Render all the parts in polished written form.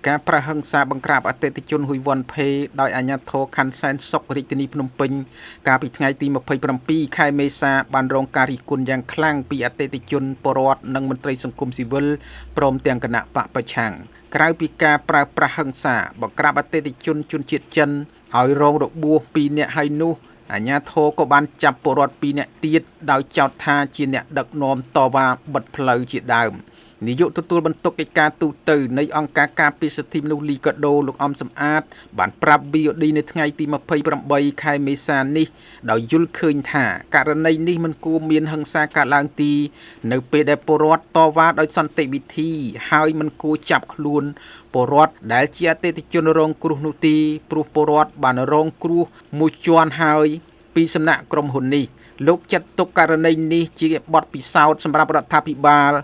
ការប្រើហិង្សាបង្ក្រាបអតិថិជនហ៊ុយវ៉ាន់ផេដោយអាជ្ញាធរខណ្ឌសែនសុខរាជធានីភ្នំពេញកាលពីថ្ងៃទី27ខែមេសាបានរងការរិះគន់យ៉ាងខ្លាំងពីអតិថិជនពលរដ្ឋនិងមន្ត្រីសង្គមស៊ីវិលព្រមទាំងគណបក្សប្រឆាំងក្រៅពីការប្រើប្រាស់ហិង្សាបង្ក្រាបអតិថិជនជនជាតិចិនឲ្យរងរបួស2នាក់ហើយនោះអាជ្ញាធរក៏បានចាប់ពលរដ្ឋ2នាក់ទៀតដោយចោទថាជាអ្នកដឹកនាំតវ៉ាបិទផ្លូវជាដើមនាយកទទួលបន្ទុកកិច្ចការទូទៅនៃអង្គការការពារសិទ្ធិមនុស្សលីកាដូលោកអំសំអាតបានប្រាប់ VOD នៅថ្ងៃទី28ខែមេសានេះដោយយល់ឃើញថាករណីនេះមិនគួរមានហិង្សាកើតឡើងទីនៅពេលដែលពលរដ្ឋតវ៉ាដោយសន្តិវិធីហើយមិនគួរចាប់ខ្លួនពលរដ្ឋដែលជាអតិថិជនរងគ្រោះនោះទីព្រោះពលរដ្ឋបានរងគ្រោះមួយជាន់ហើយពីសំណាក់ក្រុមហ៊ុននេះលោកចាត់ទុកករណីនេះជាបទពិសោធន៍សម្រាប់រដ្ឋាភិបាល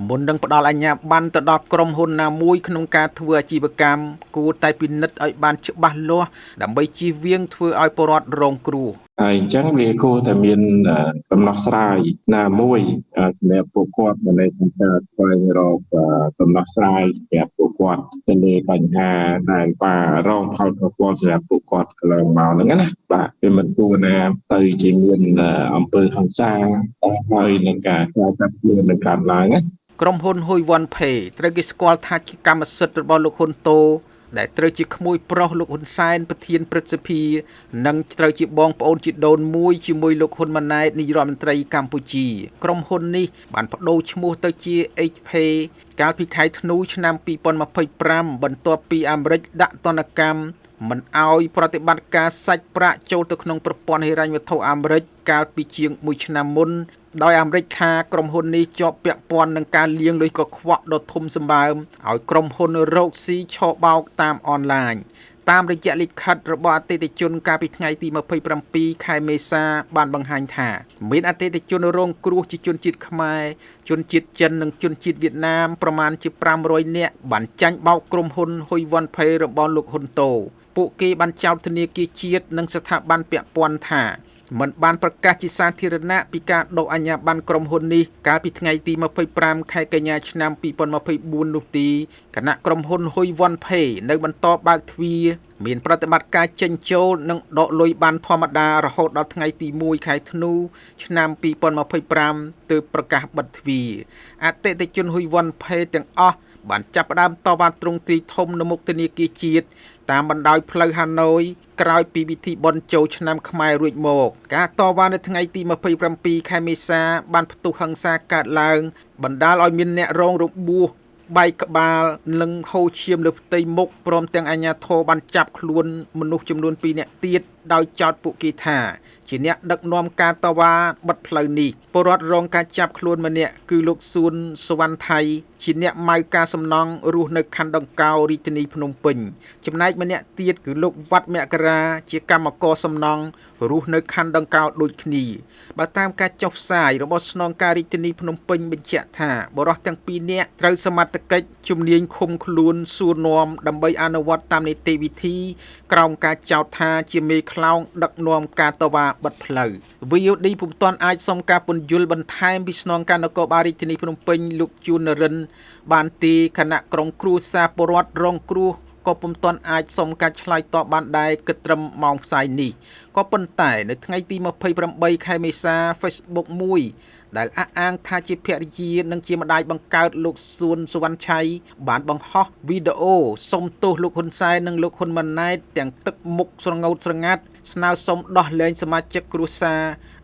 មុននឹងផ្ដល់អាជ្ញាប័ណ្ណទៅដល់ក្រុមហ៊ុនណាមួយក្នុងការធ្វើអាជីវកម្មគួរតែពិនិត្យឲ្យបានច្បាស់លាស់ដើម្បីជៀសវាងធ្វើឲ្យពលរដ្ឋរងគ្រោះ ហើយអញ្ចឹងវាគួរតែមានដំណោះស្រាយណាមួយសម្រាប់ពួកគាត់នៅក្នុងការស្វែងរកដំណោះស្រាយសម្រាប់ពួកគាត់ទៅលើបញ្ហាដែលបាទរងផលប៉ះពាល់សម្រាប់ពួកគាត់កន្លងមកហ្នឹងណាបាទវាមិនគួរណាទៅជាមានអំពើហិង្សាហើយនឹងការចាប់ខ្លួននឹងកើតឡើងណា ក្រុមហ៊ុនហ៊ុយវ៉ាន់ផេត្រូវគេស្គាល់ថាជាកម្មសិទ្ធិរបស់លោកហ៊ុនតូដែលត្រូវជាក្មួយប្រុសលោកហ៊ុនសែនប្រធានព្រឹទ្ធសភានិងត្រូវជាបងប្អូនជីដូនមួយជាមួយលោកហ៊ុនម៉ាណែតនាយករដ្ឋមន្ត្រីកម្ពុជាក្រុមហ៊ុននេះបានប្ដូរឈ្មោះទៅជា HP កាលពីខែធ្នូឆ្នាំ2025បន្ទាប់ពីអាមេរិកដាក់ទណ្ឌកម្មមិនអោយប្រតិបត្តិការសាច់ប្រាក់ចូលទៅក្នុងប្រព័ន្ធហិរញ្ញវត្ថុអាមេរិកកាលពីជាង1ឆ្នាំមុនដោយអាមេរិកថាក្រុមហ៊ុននេះជាប់ពាក់ព័ន្ធនឹងការលាងលុយកខ្វក់ដ៏ធំសម្បើមឲ្យក្រុមហ៊ុនរកស៊ីឆបោកតាមអនឡាញតាមរយៈលិខិតរបស់អតិថិជនកាលពីថ្ងៃទី27ខែមេសាបានបង្ហាញថាមានអតិថិជនរងគ្រោះជាជនជាតិខ្មែរជនជាតិចិននិងជនជាតិវៀតណាមប្រមាណជា500នាក់បានចាញ់បោកក្រុមហ៊ុនហ៊ុយវ៉ាន់ផេរបស់លោកហ៊ុនតូពួកគេបានចោទធនាគារជាតិនិងស្ថាប័នពាក់ព័ន្ធថាមិនបានប្រកាសជាសាធារណៈពីការដកអាជ្ញាប័ណ្ណក្រុមហ៊ុននេះកាលពីថ្ងៃទី25ខែកញ្ញាឆ្នាំ2024នោះទីគណៈក្រុមហ៊ុនហ៊ុយវ៉ាន់ផេនៅបន្តបើកទ្វារមានប្រតិបត្តិការចេញចូលនិងដកលុយបានធម្មតារហូតដល់ថ្ងៃទី1ខែធ្នូឆ្នាំ2025ទើបប្រកាសបិទទ្វារអតិថិជនហ៊ុយវ៉ាន់ផេទាំងអស់បានចាប់ផ្ដើមតវ៉ាទ្រង់ទ្រាយធំនៅមុខធនាគារជាតិតាមបណ្ដោយផ្លូវហាណូយក្រោយពីពិធីបុណ្យចូលឆ្នាំខ្មែររួចមកការតវ៉ានៅថ្ងៃទី27ខែមេសាបានផ្ទុះហិង្សាកើតឡើងបណ្ដាលឲ្យមានអ្នករងរបួសបែកក្បាលនិងហូរឈាមលើផ្ទៃមុខព្រមទាំងអាជ្ញាធរបានចាប់ខ្លួនមនុស្សចំនួន2នាក់ទៀតដោយចោទពួកគេថាជាអ្នកដឹកនាំការតវ៉ាបិទផ្លូវនេះពលរដ្ឋរងការចាប់ខ្លួនម្នាក់គឺលោកសួនសុវណ្ណថៃជាអ្នកម៉ៅការសំណង់រស់នៅខណ្ឌដង្កោរាជធានីភ្នំពេញចំណែកម្នាក់ទៀតគឺលោកវត្តមករាជាកម្មករសំណង់រស់នៅខណ្ឌដង្កោដូចគ្នាបើតាមការចុះផ្សាយរបស់ស្នងការរាជធានីភ្នំពេញបញ្ជាក់ថាបុរសទាំងពីរនាក់ត្រូវសមត្ថកិច្ចជំនាញឃុំខ្លួនសួរនាំដើម្បីអនុវត្តតាមនីតិវិធីក្រោមការចោទថាជាមេខ្លោងដឹកនាំការតវ៉ាបិទផ្លូវ VOD ពុំទាន់អាចសុំការពន្យល់បន្ថែមពីស្នងការនគរបាលរាជធានីភ្នំពេញលោកជួននរិនបានទីគណៈក្រុមគ្រួសារពលរដ្ឋរងគ្រោះក៏ពុំទាន់អាចសុំការឆ្លើយតបបានដែរគិតត្រឹមម៉ោងផ្សាយនេះក៏ប៉ុន្តែនៅថ្ងៃទី28ខែមេសា Facebook មួយដែលអះអាងថាជាភរិយានិងជាម្ដាយបង្កើតលោកសួនសុវណ្ណឆៃបានបង្ហោះវីដេអូសុំទោសលោកហ៊ុនសែននិងលោកហ៊ុនម៉ាណែតទាំងទឹកមុខស្រងោតស្រងាត់ស្នើសុំដោះលែងសមាជិកគ្រួសារ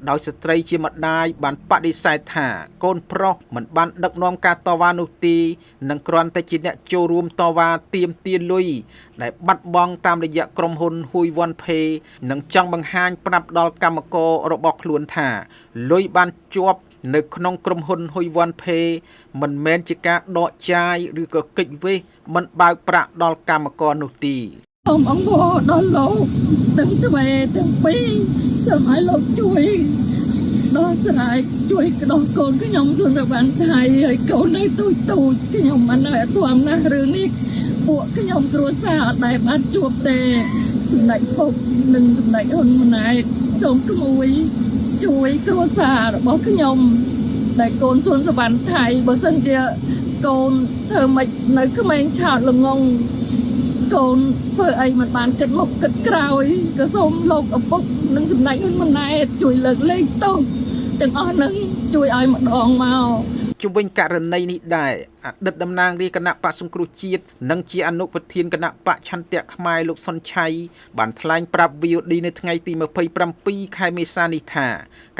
ដោយស្ត្រីជាម្ដាយបានបដិសេធថាកូនប្រុសមិនបានដឹកនាំការតវ៉ានោះទេនិងគ្រាន់តែជាអ្នកចូលរួមតវ៉ាទាមទារលុយដែលបាត់បង់តាមរយៈក្រុមហ៊ុនហ៊ុយវ៉ាន់ផេនិងចង់បង្ហាញប្រាប់ដល់កម្មកររបស់ខ្លួនថាលុយបានជាប់នៅក្នុងក្រុមហ៊ុនហ៊ុយវ៉ាន់ផេមិនមែនជាការដកចាយឬក៏គេចវេះមិនបើកប្រាក់ដល់កម្មករនោះទេ សូមអង្វរដល់លោកទាំងទ្វេទាំងពីរសូមឲ្យលោកជួយដោះស្រាយជួយក្ដោះកូនខ្ញុំសុនវណ្ណថៃហើយកូននៅទូចទូចខ្ញុំមិនឲ្យធំណាស់រឿងនេះពួកខ្ញុំគ្រួសារអត់ដែលបានជួបទេសម្ដេចពុកនិងសម្ដេចហ៊ុនម៉ាណែតសូមក្មួយជួយគ្រួសាររបស់ខ្ញុំដែលកូនសុនសវណ្ណថៃបើសិនជាកូនធ្វើម៉េចនៅក្មេងឆោតល្ងង កូនធ្វើអីមិនបានគិតមុខគិតក្រោយក៏សូមលោកឪពុកនិងសម្ដេចហ៊ុនម៉ាណែតជួយលើកលែងទោសទាំងអស់ហ្នឹងជួយឲ្យម្ដងមក ជុំវិញករណីនេះដែរអតីតតំណាងរាជគណៈបកសង្គ្រោះជាតិនិងជាអនុប្រធានគណៈបកឆន្ទៈខ្មែរលោកសុនឆៃបានថ្លែងប្រាប់ VOD នៅថ្ងៃទី27ខែមេសានេះថា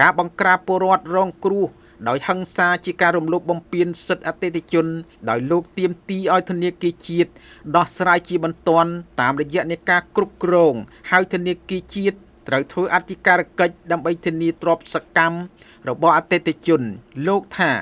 ការបង្ក្រាបពលរដ្ឋរងគ្រោះដោយហិង្សាជាការរំលោភបំពានសិទ្ធិអតិថិជនដោយលោកទាមទារឲ្យធនាគារជាតិដោះស្រាយជាបន្ទាន់តាមរយៈនៃការគ្រប់គ្រងហើយធនាគារជាតិត្រូវធ្វើអធិការកិច្ចដើម្បីធានាទ្រព្យសកម្មរបស់អតិថិជនលោកថា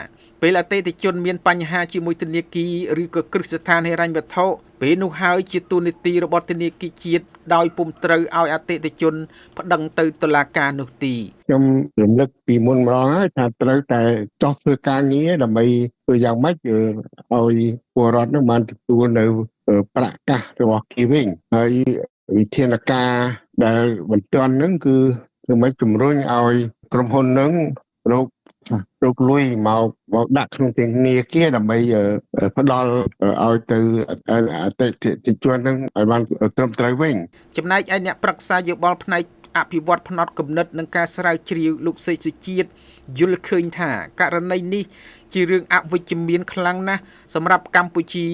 ពេលអតិថិជនមានបញ្ហាជាមួយធនាគារឬក៏គ្រឹះស្ថានហិរញ្ញវត្ថុពេលនោះហើយជាទូនីតិរបស់ធនាគារជាតិដោយពុំត្រូវឲ្យអតិថិជនប្តឹងទៅតុលាការនោះទេ ខ្ញុំរំលឹកពីមុនម្ដងហើយថាត្រូវតែចោះធ្វើការងារដើម្បីធ្វើយ៉ាងម៉េចឲ្យពលរដ្ឋនឹងបានទទួលនៅប្រាក់កាសរបស់គេវិញហើយវិធានការដែលបន្ទាន់ហ្នឹងគឺធ្វើម៉េចជំរុញឲ្យក្រុមហ៊ុនហ្នឹងរកលុយមកដាក់ក្នុងធនាគារដើម្បីផ្ដល់ឲ្យទៅអតិថិជនហ្នឹងឲ្យបានត្រឹមត្រូវវិញ ចំណែកឯអ្នកប្រឹក្សាយោបល់ផ្នែកអភិវឌ្ឍផ្នត់គំនិតនិងការស្រាវជ្រាវលោកសេកសុជាតិយល់ឃើញថាករណីនេះជារឿងអវិជ្ជមានខ្លាំងណាស់សម្រាប់កម្ពុជា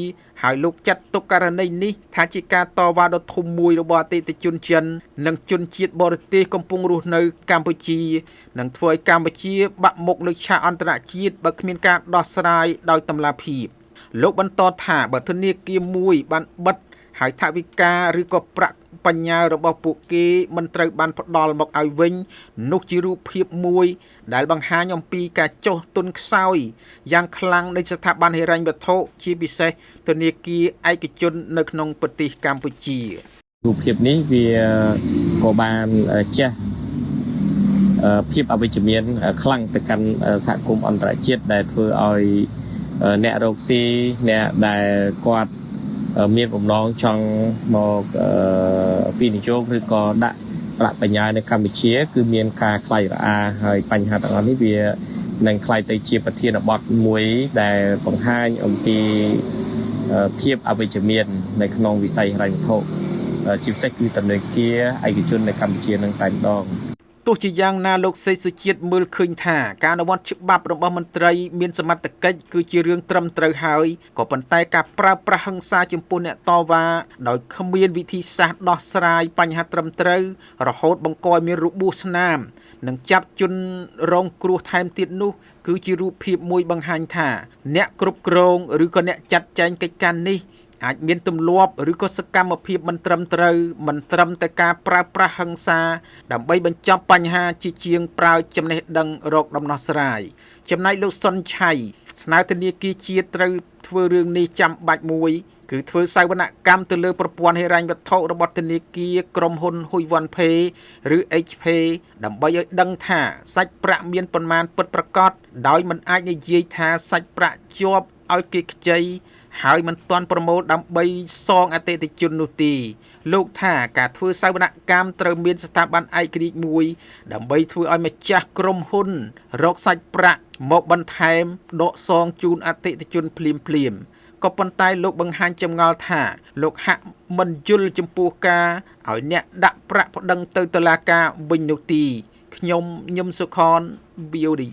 ហើយលោកចាត់ទុកករណីនេះថាជាការតវ៉ាដ៏ធំមួយរបស់អតិថិជនចិននិងជនជាតិបរទេសកំពុងរស់នៅកម្ពុជានិងធ្វើឲ្យកម្ពុជាបាក់មុខលើឆាកអន្តរជាតិបើគ្មានការដោះស្រាយដោយតម្លាភាពលោកបន្តថាបើធនាគារមួយបានបិទហើយថវិកាឬក៏ប្រាក់បញ្ញើរបស់ពួកគេមិនត្រូវបានផ្ដល់មកឲ្យវិញនោះជារូបភាពមួយដែលបង្ហាញអំពីការចុះទុនខ្សោយយ៉ាងខ្លាំងនៃស្ថាប័នហិរញ្ញវត្ថុជាពិសេសធនាគារឯកជននៅក្នុងប្រទេសកម្ពុជា រូបភាពនេះវាក៏បានជះភាពអវិជ្ជមានខ្លាំងទៅកាន់សហគមន៍អន្តរជាតិដែលធ្វើឲ្យអ្នករកស៊ីអ្នកដែលគាត់មានបំណងចង់មកវិនិយោគឬក៏ដាក់ប្រាក់បញ្ញើនៅកម្ពុជាគឺមានការខ្លាចរអាហើយបញ្ហាទាំងអស់នេះវានឹងក្លាយទៅជាប្រធានបទមួយដែលបង្ហាញអំពីភាពអវិជ្ជមាននៅក្នុងវិស័យហិរញ្ញវត្ថុជាពិសេសគឺធនាគារឯកជននៅកម្ពុជានឹងតែម្ដង ទោះជាយ៉ាងណាលោកសេកសុជាតិមើលឃើញថាការអនុវត្តច្បាប់របស់មន្ត្រីមានសមត្ថកិច្ចគឺជារឿងត្រឹមត្រូវហើយក៏ប៉ុន្តែការប្រើប្រាស់ហិង្សាចំពោះអ្នកតវ៉ាដោយគ្មានវិធីសាស្ត្រដោះស្រាយបញ្ហាត្រឹមត្រូវរហូតបង្កឲ្យមានរបួសស្នាមនិងចាប់ជនរងគ្រោះថែមទៀតនោះគឺជារូបភាពមួយបង្ហាញថាអ្នកគ្រប់គ្រងឬក៏អ្នកចាត់ចែងកិច្ចការនេះអាចមានទម្លាប់ឬក៏សកម្មភាពមិនត្រឹមត្រូវមិនត្រឹមតែការប្រើប្រាស់ហិង្សាដើម្បីបញ្ចប់បញ្ហាជាជាងប្រើចំណេះដឹងរកដំណោះស្រាយចំណែកលោកសុនឆៃស្នើធនាគារជាតិត្រូវធ្វើរឿងនេះចាំបាច់មួយគឺធ្វើសវនកម្មទៅលើប្រព័ន្ធហិរញ្ញវត្ថុរបស់ធនាគារក្រុមហ៊ុនហ៊ុយវ៉ាន់ផេឬ HP ដើម្បីឲ្យដឹងថាសាច់ប្រាក់មានប៉ុន្មានពិតប្រាកដដោយមិនអាចនិយាយថាសាច់ប្រាក់ជាប់ឲ្យគេខ្ចីហើយមិនទាន់ប្រមូលដើម្បីសងអតិថិជននោះទេលោកថាការធ្វើសវនកម្មត្រូវមានស្ថាប័នឯករាជ្យមួយដើម្បីធ្វើឲ្យម្ចាស់ក្រុមហ៊ុនរកសាច់ប្រាក់មកបន្ថែមដកសងជូនអតិថិជនភ្លាមៗក៏ប៉ុន្តែលោកបង្ហាញចម្ងល់ថាលោកហាក់មិនយល់ចំពោះការឲ្យអ្នកដាក់ប្រាក់ប្តឹងទៅតុលាការវិញនោះទេខ្ញុំញឹមសុខន VOD